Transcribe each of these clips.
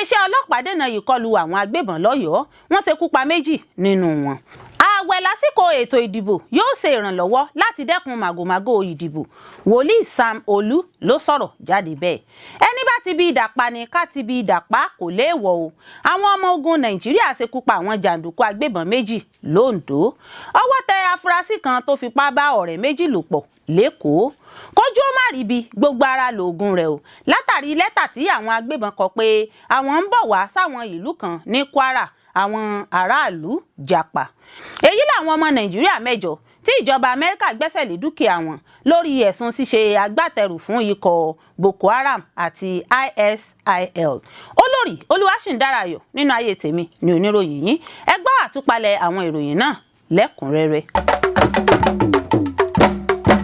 Iléeṣẹ́ ọlọ́pàá dènà ìkọlù àwọn agbébọn lọ́yọ̀ọ́, wọ́n ṣekú pa méjì nínú wọn. Ààwẹ̀ lásìkò ètò ìdìbò yóò ṣe ìrànlọ́wọ́ láti dẹ́kun màgòmágó ìdìbò, Wòlíì Sam Olú ló sọ̀rọ̀ jáde bẹ́ẹ̀. Ẹni bá ti bi idà pa ni ká ti bi idà pa, kò léèwọ̀ o. Àwọn ọmọ ogun Nàìjíríà ṣekú pa àwọn jàǹdùkú agbébọn méjì lóńdó. Ọwọ́ tẹ afurasí kan tó fipá bá ọ̀rẹ́ méjì lò pọ̀ lẹ́kọ̀ọ́. Kójú ó má rí bi, gbogbo ara lóògùn rẹ̀ o. Látàrí lẹ́tà tí àwọn agbébọn kọ pé àwọn ń bọ̀ wá sáwọn ìlú kan ní Kwara, àwọn aráàlú japa. Èyí làwọn ọmọ Nàìjíríà 8 tí ìjọba Amẹ́ríkà gbẹ́sẹ̀ lé dúkìá wọn lórí ẹ̀sùn ṣíṣe agbátẹrù fún ikọ̀ Boko Haram àti ISIL. Olórí Olúwaṣìndárayọ̀ nínú ayé tèmi ní oníròyìn yín. Ẹ gbọ́ àtúpalẹ̀ àwọn ìròyìn náà lẹ́kùnrẹ́rẹ́.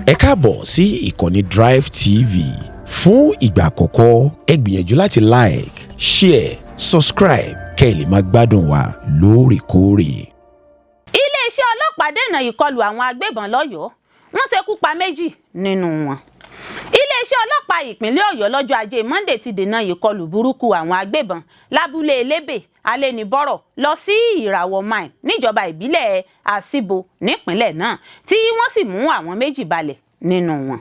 Ẹ káàbọ̀ sí ìkànnì Drive TV. Fún ìgbà àkọ́kọ́, ẹ gbìyànjú láti like, share, subscribe kẹ́ ẹ lè máa gbádùn wa lóòrèkóòrè. Iléeṣẹ́ ọlọ́pàá dènà ìkọlù àwọn agbébọn lọ́yọ̀ọ́, wọ́n ṣekú pa méjì nínú wọn. Iléeṣẹ́ ọlọ́pàá ìpínlẹ̀ Ọ̀yọ́ lọ́jọ́ Ajé Monde ti dènà ìkọlù burúkú àwọn agbébọn lábúlé Elébè, Alénibọ́rọ̀ lọ sí Ìràwọ̀ Mine níjọba ìbílẹ̀ Àsìbò nípínlẹ̀ náà, tí wọ́n sì mú àwọn méjì balẹ̀ nínú wọn.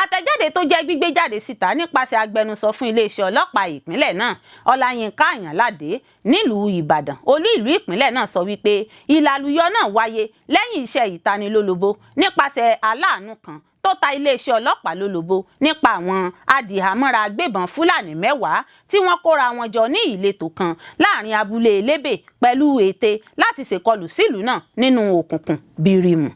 Àtẹ̀jáde tó jẹ́ gbígbé jáde síta nípasẹ̀ agbẹnusọ fún iléeṣẹ́ ọlọ́pàá ìpínlẹ̀ náà, Ọláyínká Àyànládé, nílùú Ìbàdàn, olú ìlú ìpínlẹ̀ náà, sọ wípé ìlàlúyọ náà wáyé lẹ́yìn iṣẹ́ ìtanilólobó nípasẹ̀ aláàánú kan tó ta iléeṣẹ́ ọlọ́pàá lólobó nípa àwọn adìhámọ́ra agbébọn Fúlàní 10 tí wọ́n kóra wọn jọ ní ìletò kan láàrin abúlé Elébè pẹ̀lú ète láti ṣèkọlù sílùú náà nínú òkùnkùn bírímù.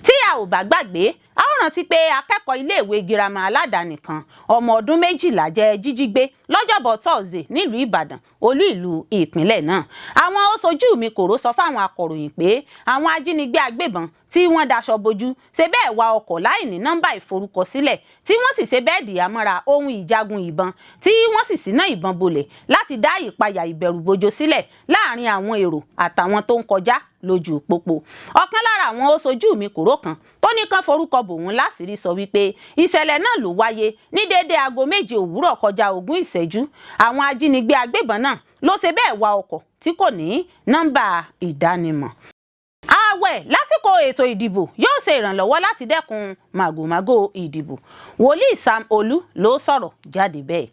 Tí a ò bá gbàgbé, a ó rántí pé akẹ́kọ̀ọ́ iléèwé girama aládàáni kan, ọmọ ọdún 12, jẹ́ jíjí gbé lọ́jọ́bọ̀ Thursday nílùú Ìbàdàn, olú ìlú ìpínlẹ̀ náà. Àwọn ó sojú mi kòró sọ fáwọn akọ̀ròyìn pé àwọn ajínigbé agbébọn tí wọ́n daṣọ bojú ṣe bẹ́ẹ̀ wa ọkọ̀ láì ní nọ́mbà ìforúkọsílẹ̀, tí wọ́n sì ṣe bẹ́ẹ̀ dìyàmọ́ra ohun ìjagun ìbọn, tí wọ́n sì síná ìbọn bolẹ̀ láti dá ìpayà ìbẹ̀rùbojo sílẹ̀ láàrin àwọn èrò àtàwọn tó ń kọjá lójú pópó. Ọ̀kan lára àwọn ó sojú mi kòró kan tó ní kán forúkọ bòun láṣìírí sọ wípé ìṣẹ̀lẹ̀ náà ló wáyé ní déédéé aago 7 òwúrọ̀ kọjá 20 ìṣẹ́jú. Àwọn ajínigbé agbébọn náà ló ṣe bẹ́ẹ̀ wa ọkọ̀ tí kò ní nọ́mbà ìdánimọ̀. Ààwẹ̀ lásìkò ètò ìdìbò yóò ṣe ìrànlọ́wọ́ láti dẹ́kun màgòmágó ìdìbò, Wòlíì Sam Olú ló sọ̀rọ̀ jáde bẹ́ẹ̀.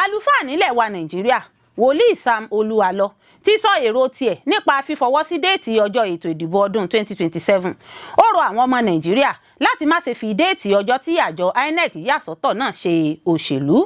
Àlùfáà nílẹ̀ wa Nàìjíríà, Wòlíì Sam Olú Àlọ, ti sọ èrò tiẹ̀ nípa fífọwọ́ sí déètì ọjọ́ ètò ìdìbò ọdún 2027. Ó rọ àwọn ọmọ Nàìjíríà láti má ṣe fi déètì ọjọ́ tí àjọ INEC yà sọ́tọ̀ náà ṣe òṣèlú.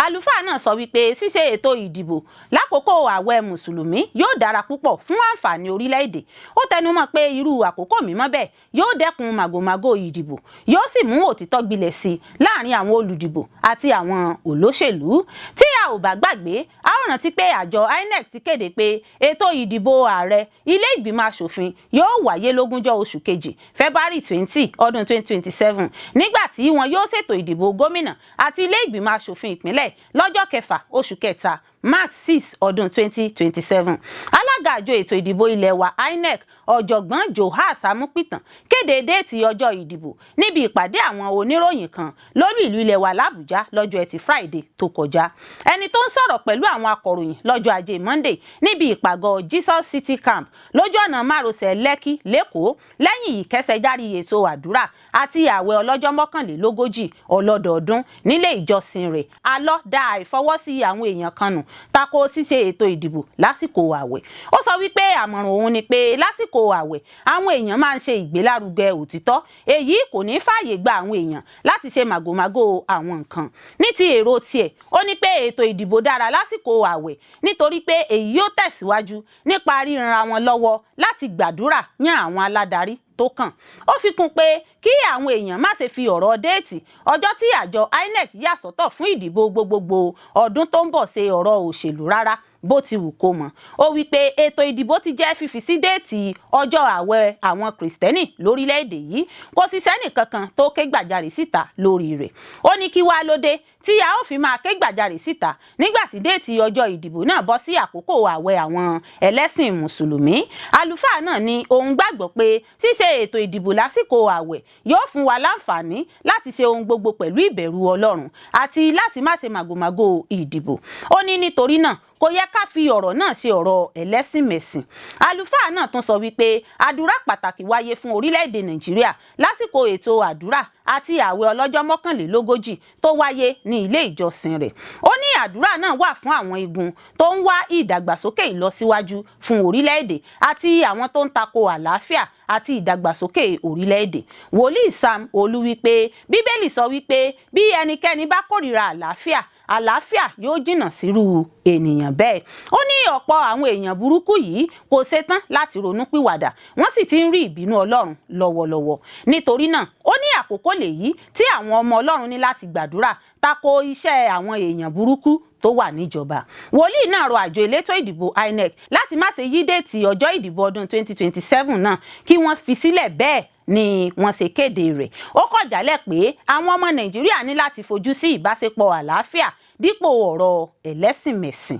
Àlùfáà náà sọ wípé ṣíṣe ètò ìdìbò lákòókò ààwẹ̀ Mùsùlùmí yóò dára púpọ̀ fún àǹfààní orílẹ̀-èdè. Ó tẹnumọ́ pé irú àkókò mímọ́ bẹ́ẹ̀ yóò dẹ́kun màgòmágó ìdìbò, yóò sì mú òtítọ́ gbilẹ̀ sí i láàrin àwọn olùdìbò àti àwọn olóṣèlú. Tí a ò bá gbàgbé, a ó rántí pé àjọ INEC ti kéde pé ètò ìdìbò ààrẹ, ilé ìgbìmọ̀ asòfin yóò wáyé lógúnjọ́ oṣù kejì, February 20, ọdún 2027, nígbà tí wọn yóò ṣètò ìdìbò gómìnà àti ilé ìgbìmọ̀ asòfin ìpínlẹ̀ lọ́jọ́ 6 oṣù kẹta, March 6, ọdún 2027. Alága àjọ ètò ìdìbò ilé wa INEC, Ọ̀jọ̀gbọ́n Joash Amupitan, kéde déètì ọjọ́ ìdìbò níbi ìpàdé àwọn oníròyìn kan lólú ìlú ilé wa làbújá lọ́jọ́ Ẹtì Friday tó kọjá. Ẹni tó ń sọ̀rọ̀ pẹ̀lú àwọn akọ̀ròyìn lọ́jọ́ Ajé Monday níbi ìpàgọ́ Jesus City Camp lójú ọ̀nà márosẹ̀ Lẹ́kì lẹ́kọ̀ọ́ lẹ́yìn ìkẹsẹ̀járí ètò àdúrà àti ààwẹ̀ ọlọ́jọ́ 41 ọlọ́dọọdún nílé ìjọsìn rẹ̀, Alọ́ da àìfọwọ́sí àwọn èèyàn kan nù tako ṣíṣe ètò ìdìbò lásìkò ààwẹ̀. Ó sọ wípé àmọ̀ràn òun ni pé lásìkò ààwẹ̀, àwọn èèyàn máa ń ṣe ìgbélárugẹ òtítọ́. Èyí kò ní fààyè gba àwọn èèyàn láti ṣe màgòmágó àwọn nǹkan. Ní ti èrò tiẹ̀, ó ní pé ètò ìdìbò dára lásìkò ààwẹ̀ nítorí pé èyí yóò tẹ̀síwájú nípa ríranra wọn lọ́wọ́ láti gbàdúrà yan àwọn aládarí tó kàn. Ó fi kún pé kí àwọn èèyàn má ṣe fi ọ̀rọ̀ déètì ọjọ́ tí àjọ INEC yà sọ́tọ̀ fún ìdìbò gbogbogbò ọdún tó ń bọ̀ ṣe ọ̀rọ̀ òṣèlú rárá bó ti wù kó mọ̀. Ó wí pé ètò ìdìbò ti jẹ́ fífi sí déètì ọjọ́ ààwẹ̀ àwọn Kìrìsìtẹ́nì lórílẹ̀‐èdè yìí, kò sì sẹ́nì kankan tó ké gbàjarè síta lórí rẹ̀. Ó ní kí wá lóde tí a ó fi máa ké gbàjarè síta nígbà tí déètì ọjọ́ ìdìbò náà bọ́ sí àkókò ààwẹ̀ àwọn ẹlẹ́sìn Mùsùlùmí? Àlùfáà náà ní òun gbàgbọ́ pé ṣíṣe ètò ìdìbò lásìkò ààwẹ̀ yóò fún wa láǹfààní láti ṣe ohun gbogbo pẹ̀lú ìbẹ̀rù Ọlọ́run àti láti má ṣe màgòmágó ìdìbò. Ó ní nítorí náà Kò yẹ ká fi ọ̀rọ̀ náà ṣe ọ̀rọ̀ ẹlẹ́sìnmẹ̀sìn. Àlùfáà náà tún sọ wípé àdúrà pàtàkì wáyé fún orílẹ̀-èdè Nàìjíríà lásìkò ètò àdúrà àti ààwẹ̀ ọlọ́jọ́ 41 tó wáyé ní ilé ìjọsìn rẹ̀. Ó ní àdúrà náà wà fún àwọn igun tó ń wá ìdàgbàsókè, ìlọsíwájú fún orílẹ̀-èdè àti àwọn tó ń tako àlàáfíà àti ìdàgbàsókè orílẹ̀-èdè. Wòlíì Sam Olú wípé Bíbélì sọ wípé bí ẹnikẹ́ni bá kórìíra àlàáfíà, àlàáfíà yóò jìnnà sírú ènìyàn bẹ́ẹ̀. Ó ní ọ̀pọ̀ àwọn èèyàn burúkú yìí kò ṣetán láti ronúpìwàdà, wọ́n sì ti ń rí ìbínú Ọlọ́run lọ́wọ́lọ́wọ́. Nítorí náà, ó ní àkókò lèyí tí àwọn ọmọ Ọlọ́run ní láti gbàdúrà tako iṣẹ́ àwọn èèyàn burúkú tó wà níjọba. Wòlíì náà rọ àjọ elétò ìdìbò INEC láti má ṣe yí date ọjọ́ ìdìbò ọdún 2027 náà, kí wọ́n fi sílẹ̀ bẹ́ẹ̀ ni wọ́n ṣe kéde rẹ̀. Ó kọ̀ jálẹ̀ pé àwọn ọmọ Nàìjíríà ní láti fojú sí ìbáṣepọ̀ àlàáfíà dípò ọ̀rọ̀ ẹlẹ́sìnmẹ̀sìn.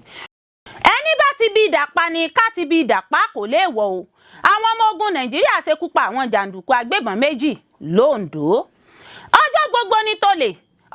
Ẹni bá ti bi idà pa ni ká ti bi idà pa, kò léèwọ̀ o. Àwọn ọmọ ogun Nàìjíríà ṣekú pa àwọn jàǹdùkú agbébọn 2 lóńdó. Ọjọ́ gbogbo ní tolè,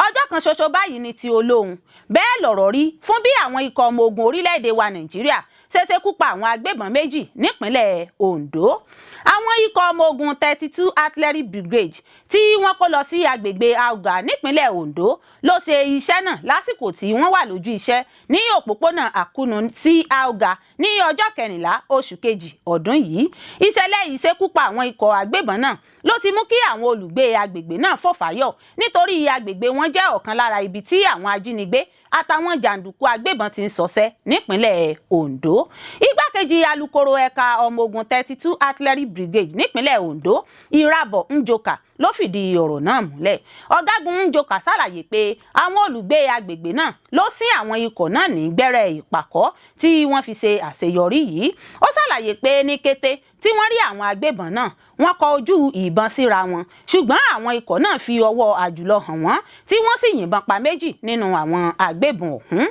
ọjọ́ kan ṣoṣo báyìí ní ti olóhùn. Bẹ́ẹ̀ lọ̀rọ̀ rí fún bí àwọn ikọ̀ ọmọ ogun orílẹ̀-èdè wa Nàìjíríà ṣe ṣekú pa àwọn agbébọn 2 nípínlẹ̀ Ondo. Àwọn ikọ̀ ọmọ ogun 32 Artillery Brigade tí wọ́n kó lọ sí agbègbè Auga nípínlẹ̀ Ondo ló ṣe iṣẹ́ náà lásìkò tí wọ́n wà lójú iṣẹ́ ní òpópónà Àkúnú sí Auga ní ọjọ́ 14 oṣù kejì ọdún yìí. Ìṣẹ̀lẹ̀ ìṣekúpa àwọn ikọ̀ agbébọn náà ló ti mú kí àwọn olùgbé agbègbè náà fò fáyọ̀, nítorí agbègbè wọn jẹ́ ọ̀kan lára ibi tí àwọn ajínigbé àtàwọn jàǹdùkú agbébọn ti ń ṣọṣẹ́ nípínlẹ̀ Ondo. Igbákejì alukoro ẹ̀ka ọmọ ogun 32 Artillery Brigade nípínlẹ̀ Ondo, Ìràbọ̀ Njoka, ló fìdí ọ̀rọ̀ náà múlẹ̀. Ọ̀gágun Njoka ṣàlàyé pé àwọn olùgbé agbègbè náà ló sín àwọn ikọ̀ náà ní gbẹ́rẹ́ ìpàkọ́ tí wọ́n fi ṣe àṣeyọrí yìí. Ó ṣàlàyé pé ní kété tí wọ́n rí àwọn agbébọn náà, wọ́n kọ ojú ìbọn síra wọn, ṣùgbọ́n àwọn ikọ̀ náà fi ọwọ́ àjùlọ hàn wọ́n, tí wọ́n sì yìnbọn pa 2 nínú àwọn agbébọn ọ̀hún.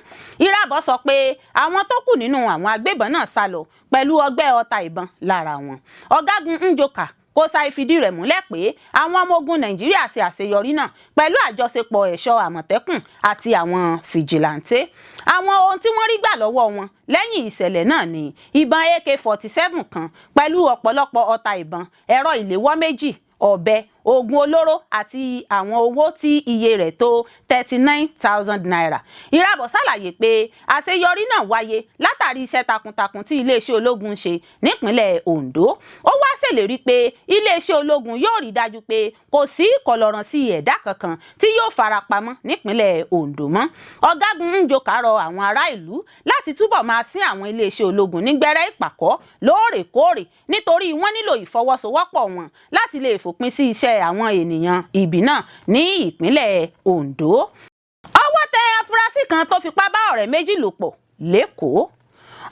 Ìràbọ̀ sọ pé àwọn tó kù nínú àwọn agbébọn náà sá lọ pẹ̀lú ọgbẹ́ ọta ìbọn lára wọn. Ọ̀gágun Njoka kò ṣàì fìdí rẹ̀ múlẹ̀ pé àwọn ọmọ ogun Nàìjíríà ṣe àṣeyọrí náà pẹ̀lú àjọṣepọ̀ ẹ̀ṣọ́ Àmọ̀tẹ́kùn àti àwọn fìjìláńtẹ́. Àwọn ohun tí wọ́n rí gbà lọ́wọ́ wọn lẹ́yìn ìṣẹ̀lẹ̀ náà ní ìbọn AK-47 kan pẹ̀lú ọ̀pọ̀lọpọ̀ ọta ìbọn, ẹ̀rọ ìléwọ́ 2, ọ̀bẹ, oògùn olóró àti àwọn owó tí iye rẹ̀ tó ₦39,000. Ìràbọ̀ ṣàlàyé pé àṣeyọrí náà wáyé látàrí iṣẹ́ takuntakun tí iléeṣẹ́ ológun ń ṣe nípínlẹ̀ Ondo. Ó wá ṣèlérí pé iléeṣẹ́ ológun yóò rí dájú pé kò sí kọlọ̀ràn sí ẹ̀dá kankan tí yóò farapamọ́ nípínlẹ̀ Ondo mọ́. Ọ̀gágun Njoka rọ àwọn ará ìlú láti túbọ̀ máa sín àwọn iléeṣẹ́ ológun nígbẹ́rẹ́ ìpàkọ́ lóòrèkóòrè, nítorí wọ́n nílò ìfọwọ́sowọ́pọ̀ wọn láti lè fòpin sí iṣẹ́ àwọn ènìyàn ibi náà ní ìpínlẹ̀ Ondo. Ọwọ́ tẹ afurasí kan tó fipá bá ọ̀rẹ́ 2 lò pọ̀ lÉkòó.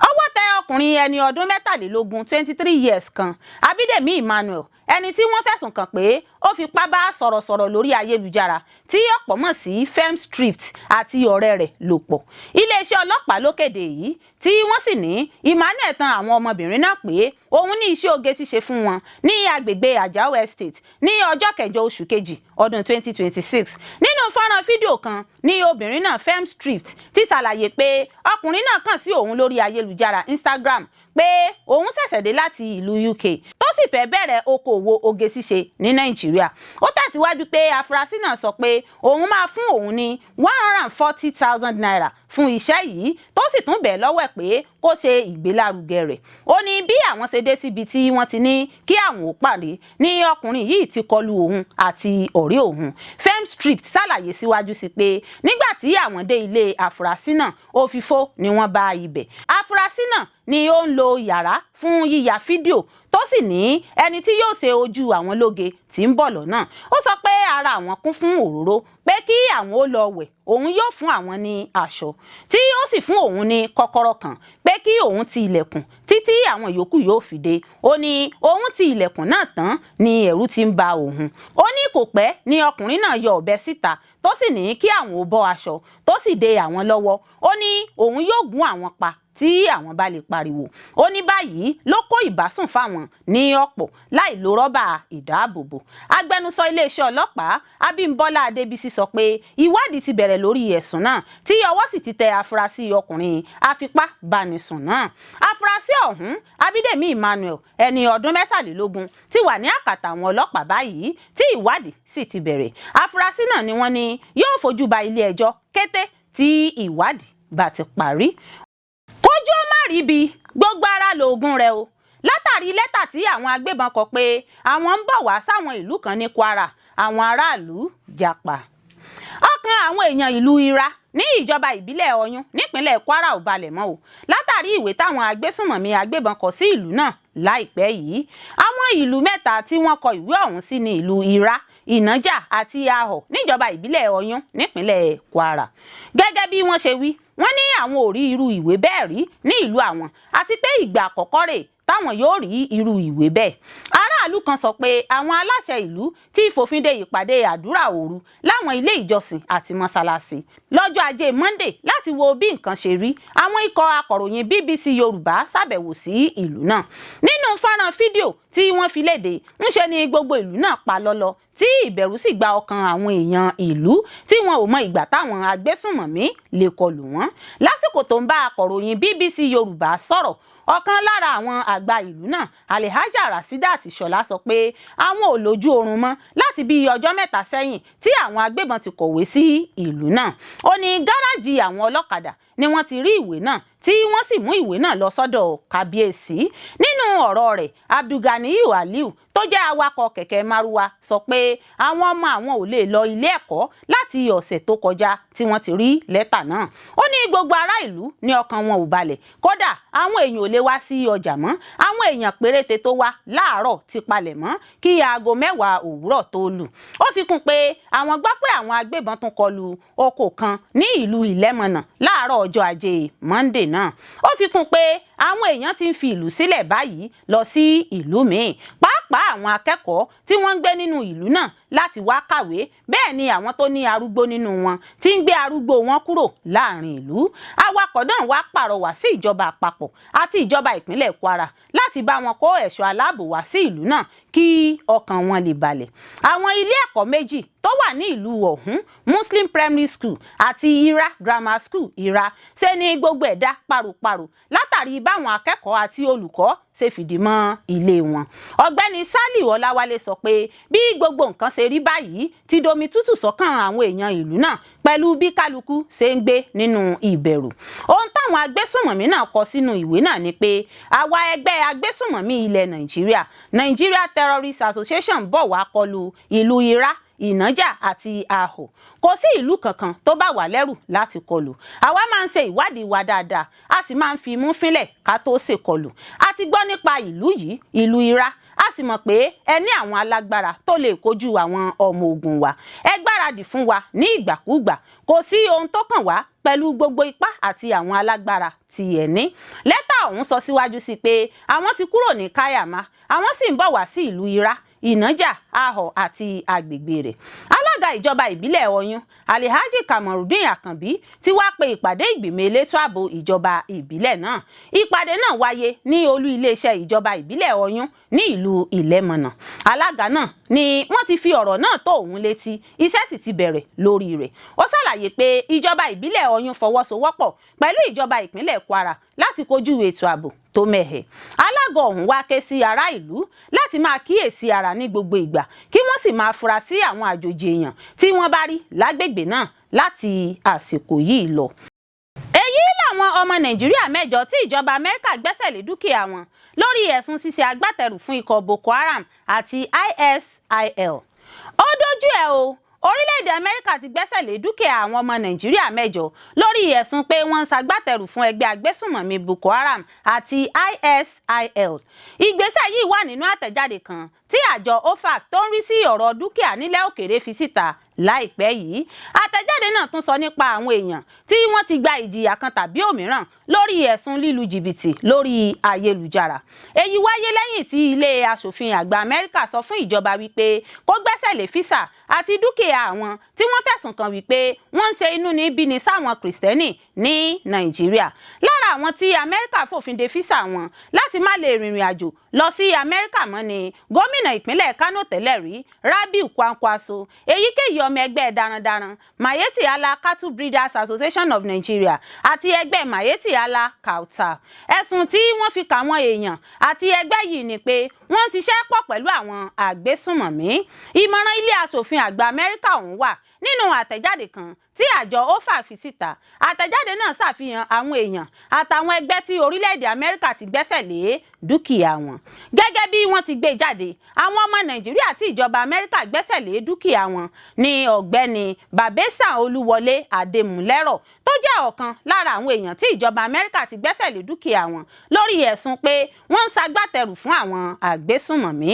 Ọwọ́ tẹ ọkùnrin ẹni ọdún 23, 23 years kan, Abídèmí Emmanuel, ẹni tí wọ́n fẹ̀sùn kàn pé ó fipá bá sọ̀rọ̀sọ̀rọ̀ lórí ayélujára tí ọ̀pọ̀ mọ̀ sí Femstrift àti ọ̀rẹ́ rẹ̀ lò pọ̀. Iléeṣẹ́ ọlọ́pàá ló kéde èyí, tí wọ́n sì ní Emmanuel tan àwọn ọmọbìnrin náà pé òun ní iṣẹ́ oge ṣíṣe fún wọn ní agbègbè Ajao Estate ní ọjọ́ 8 oṣù kejì ọdún 2026. Nínú fọ́nrán fídíò kan ní obìnrin náà, Femstrift, ti ṣàlàyé pé ọkùnrin náà kàn sí òun lórí ayélujára Instagram pé òun ṣẹ̀ṣẹ̀ dé láti ìlú UK, tó sì fẹ́ bẹ̀rẹ̀ okòwò oge ṣíṣe ní Nàìjíríà. Ó tẹ̀síwájú pé afurasí náà sọ pé òun máa fún òun ní ₦140,000 fún iṣẹ́ yìí, tó sì tún bẹ̀ lọ́wọ́ ẹ̀ pé kó ṣe ìgbélárugẹ rẹ̀. Ó ní bí àwọn ṣe dé síbi tí wọ́n ti ní kí àwọn ò pàdé ní ọkùnrin yìí ti kọlu òun àti ọ̀rẹ́ òun. Femstrift ṣàlàyé síwájú sí pé nígbà tí àwọn dé ilé afurasí náà, òfìfo ni wọ́n bá ibẹ̀. Afurasí náà ni ó ń lo yàrá fún yíya fídíò, tó sì ní ẹni tí yóò ṣe ojú àwọn lóge tí ń bọ̀ lọ́nà. Ó sọ pé ara àwọn kún fún òróró, pé kí àwọn ó lọ wẹ̀, òun yóò fún àwọn ní aṣọ, tí ó sì fún òun ní kọ́kọ́rọ́ kan pé kí òun ti ilẹ̀kùn títí àwọn yòókù yóò fi dé. Ó ní òun ti ilẹ̀kùn náà tán ní ẹ̀rù ti ń ba òun. Ó ní kò pẹ́ ní ọkùnrin náà yọ ọ̀bẹ síta. Tó sì ní kí àwọn ò bọ́ aṣọ, tó sì de àwọn lọ́wọ́. Ó ní òun yóò gún àwọn pa tí àwọn bá lè pariwo. Ó ní báyìí ló kó ìbásùn fáwọn ní ọ̀pọ̀ láì lo rọ́bà ìdáàbòbò. Agbẹnusọ iléeṣẹ́ ọlọ́pàá Abímbọ́lá Adébísí sọ pé ìwádìí ti bẹ̀rẹ̀ lórí ẹ̀sùn náà, tí ọwọ́ sì ti tẹ afurasí ọkùnrin afipábánisùn náà. Afurasí ọ̀hún, Abídèmí Emmanuel, ẹni ọdún 23, ti wà ní àkàtà àwọn ọlọ́pàá báyìí, tí ìwádìí sì ti bẹ̀rẹ̀. Afurasí náà ni wọ́n ní yóò fojú ba ilé ẹjọ́ kété tí ìwádìí bá ti parí. Kójú ó má rí bi, gbogbo ara lóògùn rẹ̀ o. Látàrí lẹ́tà tí àwọn agbébọn kọ pé àwọn ń bọ̀ wá sáwọn ìlú kan ní Kwara, àwọn aráàlú japa. Ọkàn àwọn èèyàn ìlú Ira ní ìjọba ìbílẹ̀ Ọ̀yún nípínlẹ̀ Kwara ò balẹ̀ mọ́ o, látàrí ìwé táwọn agbésùnmọ̀mí agbébọn kọ sí ìlú náà láìpẹ́ yìí. Àwọn ìlú mẹ́ta tí wọ́n kọ ìwé ọ̀hún sí ní ìlú Ira, Ìnájà àti Ahọ̀ níjọba ìbílẹ̀ Ọ̀yún nípínlẹ̀ Kwara. Gẹ́gẹ́ bí wọ́n ṣe wí, wọ́n ní àwọn ò rí irú ìwé bẹ́ẹ̀ rí ní ìlú àwọn, àti pé ìgbà àkọ́kọ́ rèé táwọn yóò rí irú ìwé bẹ́ẹ̀. Aráàlú kan sọ pé àwọn aláṣẹ ìlú ti fòfin de ìpàdé àdúrà òru láwọn ilé ìjọsìn àti mọ́sálásí lọ́jọ́ Ajé Monday láti wo bí nǹkan ṣe rí. Àwọn ikọ̀ akọ̀ròyìn BBC Yorùbá ṣàbẹ̀wò sí ìlú náà. Nínú fọ́nrán fídíò tí wọ́n fi léde, ńṣe ni gbogbo ìlú náà pa lọ́lọ́, tí ìbẹ̀rù sì gba ọkàn àwọn èèyàn ìlú, tí wọn ò mọ ìgbà táwọn agbésùnmọ̀mí lè kọlù wọ́n. Lásìkò tó ń bá akọ̀ròyìn BBC Yorùbá sọ̀rọ̀, ọ̀kan lára àwọn àgbà ìlú náà, Alhaja Rasidat Ṣọlá, sọ pé àwọn ò lójú oorun mọ́ láti bí ọjọ́ 3 sẹ́yìn tí àwọn agbébọn ti kọ̀wé sí ìlú náà. Ó ní gáràjì àwọn ọlọ́kadà ni wọ́n ti rí ìwé náà, tí wọ́n sì mú ìwé náà lọ sọ́dọ̀ kábíyèsí. Nínú ọ̀rọ̀ rẹ̀, Abdulganiyu Aliu, tó jẹ́ awakọ̀ kẹ̀kẹ́ márúwá, sọ pé àwọn ọmọ àwọn ò lè lọ ilé ẹ̀kọ́ láti ọ̀sẹ̀ tó kọjá tí wọ́n ti rí lẹ́tà náà. Ó ní gbogbo ará ìlú ní ọkàn wọn ò balẹ̀. Kódà, àwọn èèyàn ò lè wá sí ọjà mọ́. Àwọn èèyàn péréte tó wá láàárọ̀ ti palẹ̀ mọ́ kí aago 10 òwúrọ̀ tó lù. Ó fi kún pé àwọn gbọ́ pé àwọn agbébọn tún kọlu oko kan ní ìlú Ìlẹ́mọ̀nà láàárọ̀ ọjọ́ Ajé Monday náà. Ó fi kún pé àwọn èèyàn ti ń fi ìlú sílẹ̀ báyìí lọ sí ìlú míì, pàápàá àwọn akẹ́kọ̀ọ́ tí wọ́n ń gbé nínú ìlú náà láti wá kàwé. Bẹ́ẹ̀ ni àwọn tó ní arúgbó nínú wọn ti ń gbé arúgbó wọn kúrò láàrin ìlú. Awakọ̀ náà wá pàrọwà sí ìjọba àpapọ̀ àti ìjọba ìpínlẹ̀ Kwara láti bá wọn kó ẹ̀ṣọ́ aláàbò wá sí ìlú náà kí ọkàn wọn lè balẹ̀. Àwọn ilé ẹ̀kọ́ méjì tó wà ní ìlú ọ̀hún, Muslim Primary School àti Ira Grammar School Ira, ṣe ní gbogbo ẹ̀ dá paropàro látàrí báwọn akẹ́kọ̀ọ́ àti olùkọ́ ṣe fìdí mọ́ ilé wọn. Ọ̀gbẹ́ni Saliu Ọláwálé sọ pé bí gbogbo nǹkan ṣe rí báyìí ti domi tútù sọ́kàn àwọn èèyàn ìlú náà, pẹ̀lú bí kálukú ṣe ń gbé nínú ìbẹ̀rù. Ohun táwọn agbésùnmọ̀mí náà kọ sínú ìwé náà ni pé àwa ẹgbẹ́ agbésùnmọ̀mí ilẹ̀ Nàìjíríà, Nigeria Terrorist Association, bọ̀ wá kọlu ìlú Ira, Ìnájà àti Ahò. Kò sí ìlú kankan tó bá wà lẹ́rù láti kọlù. Àwa máa ń ṣe ìwádìí wa dáadáa, a sì máa ń fi imú fínlẹ̀ ká tó ṣèkọlù. A ti gbọ́ nípa ìlú yìí, ìlú Ira, a sì mọ̀ pé ẹ ní àwọn alágbára tó lè kojú àwọn ọmọ ogun wa. Ẹ gbáradì fún wa ní ìgbàkúùgbà. Kò sí ohun tó kàn wá pẹ̀lú gbogbo ipá àti àwọn alágbára tí ẹ ní. Lẹ́tà ọ̀hún sọ síwájú sí pé àwọn ti kúrò ní Káyàmá, àwọn sì ń bọ̀ wá sí ìlú Ira, Ìnájà, Ahọ̀ àti agbègbè rẹ̀. Alága ìjọba ìbílẹ̀ Ọ̀yún, Alhaji Kamorudeen Akànbí, ti wá pe ìpàdé ìgbìmọ̀ elétò ààbò ìjọba ìbílẹ̀ náà. Ìpàdé náà wáyé ní olú iléeṣẹ́ ìjọba ìbílẹ̀ Ọ̀yún ní ìlú Ìlẹ́mọ̀nà. Alága náà ni wọ́n ti fi ọ̀rọ̀ náà tó òun létí, iṣẹ́ sì ti bẹ̀rẹ̀ lórí rẹ̀. Ó ṣàlàyé pé ìjọba ìbílẹ̀ Ọ̀yún fọwọ́sowọ́pọ̀ pẹ̀lú ìjọba ìpínlẹ̀ Kwara láti kojú ètò ààbò tó mẹ́hẹ̀. Alága ọ̀hún wá ké sí ará ìlú láti máa kíyèsí ara ní gbogbo ìgbà, kí wọ́n sì máa fura sí àwọn àjòjì èèyàn tí wọ́n bá rí lágbègbè náà láti àsìkò yìí lọ. Èyí làwọn ọmọ Nàìjíríà 8 tí ìjọba Amẹ́ríkà gbẹ́sẹ̀ lé dúkìá wọn lórí ẹ̀sùn ṣíṣe agbátẹrù fún ikọ̀ Boko Haram àti ISIL. Ó dójú ẹ̀ o. Orílẹ̀-èdè Amẹ́ríkà ti gbẹ́sẹ̀ lé dúkìá àwọn ọmọ Nàìjíríà 8 lórí ẹ̀sùn pé wọ́n ń ṣagbátẹrù fún ẹgbẹ́ agbésùnmọ̀mí Boko Haram àti ISIL. Ìgbésẹ̀ yìí wà nínú àtẹ̀jáde kan tí àjọ OFAC tó ń rí sí ọ̀rọ̀ dúkìá nílẹ̀ òkèèrè fi síta. Láìpẹ́ yìí, àtẹ̀jáde náà tún sọ nípa àwọn èèyàn tí wọ́n ti gba ìjìyà kan tàbí òmíràn lórí ẹ̀sùn lílu jìbìtì lórí ayélujára. Èyí wáyé lẹ́yìn tí ilé aṣòfin àgbà Amẹ́ríkà sọ fún ìjọba wípé kó gbẹ́sẹ̀ lé físà àti dúkìá àwọn tí wọ́n fẹ̀sùn kàn wípé wọ́n ń ṣe inúnibíni sáwọn Kìrìsìtẹ́nì ní Nàìjíríà. Lára àwọn tí Amẹ́ríkà fòfin de físà wọn láti má lè rìnrìn àjò lọ sí Amẹ́ríkà mọ́ ni gómìnà ìpínlẹ̀ Kánò tẹ́lẹ̀ rí, Rabiu Kwankwaso, èyíkéyìí ọmọ ẹgbẹ́ darandaran Miyetti Allah Cattle Breeders Association of Nigeria àti ẹgbẹ́ Miyetti Allah Kautal. Ẹ̀sùn tí wọ́n fi kà wọ́n èèyàn àti ẹgbẹ́ yìí ni pé wọ́n ti ṣiṣẹ́ pọ̀ pẹ̀lú àwọn àgbésùnmọ̀mí. Ìmọ̀ràn ilé aṣòfin àgbà Amẹ́ríkà ọ̀hún wà nínú àtẹ̀jáde kan tí àjọ OFAC fi síta. Àtẹ̀jáde náà ṣàfihàn àwọn èèyàn àtàwọn ẹgbẹ́ tí orílẹ̀-èdè Amẹ́ríkà ti gbẹ́sẹ̀ lé dúkìá wọn. Gẹ́gẹ́ bí wọ́n ti gbé jáde, àwọn ọmọ Nàìjíríà tí ìjọba Amẹ́ríkà gbẹ́sẹ̀ lé dúkìá wọn ní Ọ̀gbẹ́ni Babesa Olúwọlé Adémúlẹ́rọ̀, tó jẹ́ ọ̀kan lára àwọn èèyàn tí ìjọba Amẹ́ríkà ti gbẹ́sẹ̀ lé dúkìá wọn lórí ẹ̀sùn pé wọ́n ń ṣagbátẹrù fún àwọn àgbésùnmọ̀mí.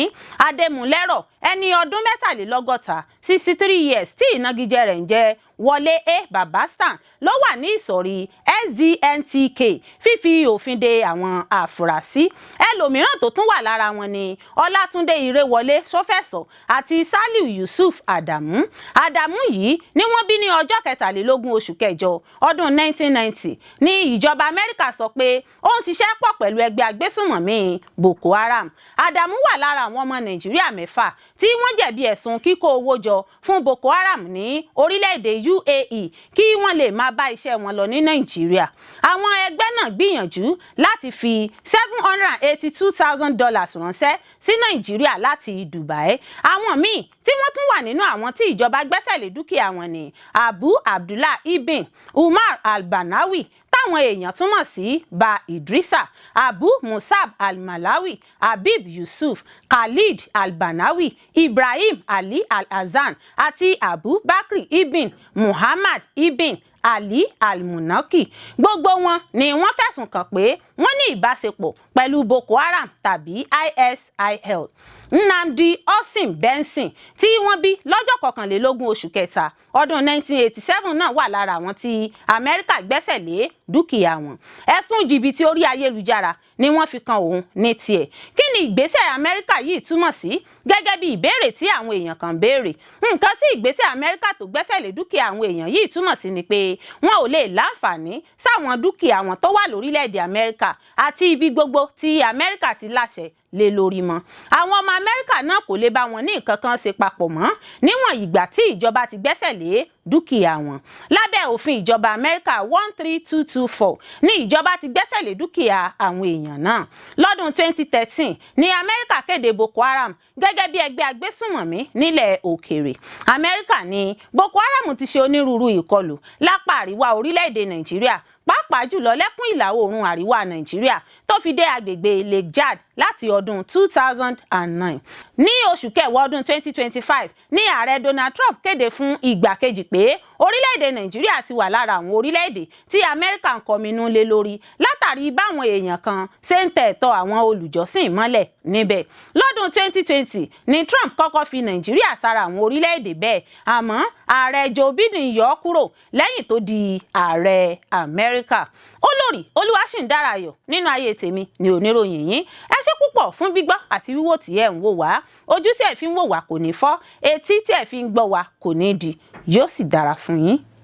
Adémúlẹ́rọ̀, ẹni ọdún 63, 63 years, tí ìnagijẹ rẹ̀ ń jẹ́ Wọlé A Babastan, ló wà ní ìsọ̀rí SDNTK fífi òfin de àwọn àfúrásì. Ẹlòmíràn tó tún wà lára wọn ni Ọlátúndé Ìrèwọlé Sọfẹsọ àti Saliu Yusuf Adamu. Adamu yìí ni wọ́n bí ní ọjọ́ 23 oṣù kẹjọ ọdún 1990 ní ìjọba Amẹ́ríkà sọ pé ó ń ṣiṣẹ́ pọ̀ pẹ̀lú ẹgbẹ́ agbésùnmọ̀mí Boko Haram. Adamu wà lára àwọn ọmọ Nàìjíríà mẹ́fà tí wọ́n jẹ̀bi ẹ̀sùn kíkó owó jọ fún Boko Haram ní orílẹ̀-èdè UAE kí wọ́n lè máa bá iṣẹ́ wọn lọ ní Nàìjíríà. Àwọn ẹgbẹ́ náà gbìyànjú láti fi $782,000 ránṣẹ́ sí Nàìjíríà láti Dubai. Àwọn míì tí wọ́n tún wà nínú àwọn tí ìjọba gbẹ́sẹ̀ lé dúkìá wọn ni Abu Abdullah Ibn Umar Al-Banawi, táwọn èèyàn túmọ̀ sí Ba Idrisa, Abu Musab Al-Malawi, Habib Yusuf, Khalid Al-Banawi, Ibrahim Ali Al-Azan àti Abu Bakr Ibn Muhammad Ibn Ali Al-Munaki. Gbogbo wọn ni wọ́n fẹ̀sùn kàn pé wọ́n ní ìbáṣepọ̀ pẹ̀lú Boko Haram tàbí ISIL. Nnamdi Osim Benson, tí wọ́n bí lọ́jọ́ 21 oṣù kẹta ọdún 1987 náà wà lára àwọn tí Amẹ́ríkà gbẹ́sẹ̀ lé dúkìá wọn. Ẹ̀sùn jìbìtì orí ayélujára ni wọ́n fi kan òun ní tiẹ̀. Kí ni ìgbésẹ̀ Amẹ́ríkà yìí túmọ̀ sí, gẹ́gẹ́ bí ìbéèrè tí àwọn èèyàn kan béèrè? Nǹkan tí ìgbésẹ̀ Amẹ́ríkà tó gbẹ́sẹ̀ lé dúkìá àwọn èèyàn yìí túmọ̀ sí ni pé wọn ò lè láǹfààní sáwọn dúkìá wọn tó wà lórílẹ̀‐èdè Amẹ́ríkà àti ibi gbogbo tí Amẹ́ríkà ti láṣẹ lé lórí mọ́. Àwọn ọmọ Amẹ́ríkà náà kò lè bá wọn ní nǹkan kan ṣe papọ̀ mọ́ níwọ̀n ìgbà tí ìjọba ti gbẹ́sẹ̀ lé dúkìá wọn. Lábẹ́ òfin ìjọba Amẹ́ríkà 13224 ní ìjọba ti gbẹ́sẹ̀ lé dúkìá àwọn èèyàn náà. Lọ́dún 2013 ní Amẹ́ríkà kéde Boko Haram gẹ́gẹ́ bí ẹgbẹ́ agbésùnmọ̀mí nílẹ̀ òkèèrè. Amẹ́ríkà ní Boko Haram ti ṣe onírúurú ìkọlù lápá àríwá orílẹ̀-èdè Nàìjíríà, pàápàá jùlọ lẹ́kùn ìlà oòrùn àríwá Nàìjíríà tó fi dé agbègbè Lake Chad láti ọdún 2009. Ní oṣù kẹwàá ọdún 2025 ní ààrẹ Donald Trump kéde fún ìgbà kejì pé orílẹ̀-èdè Nàìjíríà ti wà lára àwọn orílẹ̀-èdè tí Amẹ́ríkà ń kọminú lé lórí látàrí báwọn èèyàn kan ṣe ń tẹ̀ ẹ̀tọ́ àwọn olùjọ́sìn mọ́lẹ̀ níbẹ̀. Lọ́dún 2020 ní Trump kọ́kọ́ fi Nàìjíríà sára àwọn orílẹ̀-èdè bẹ́ẹ̀, àmọ́ ààrẹ Joe Biden yọ ọ́ kúrò lẹ́yìn tó di ààrẹ Amẹ́ríkà. Olórí Olúwaṣìǹdárayọ̀ nínú ayé tèmi ni oníròyìn yín. Ẹ ṣé púpọ̀ fún gbígbọ́ àti wíwò tí ẹ̀ ń wò wá. Ojú tí ẹ̀ fi ń wò wá kò ní fọ́, etí tí ẹ̀ fi ń gbọ́ wá kò ní di, yóò sì dára fún yín.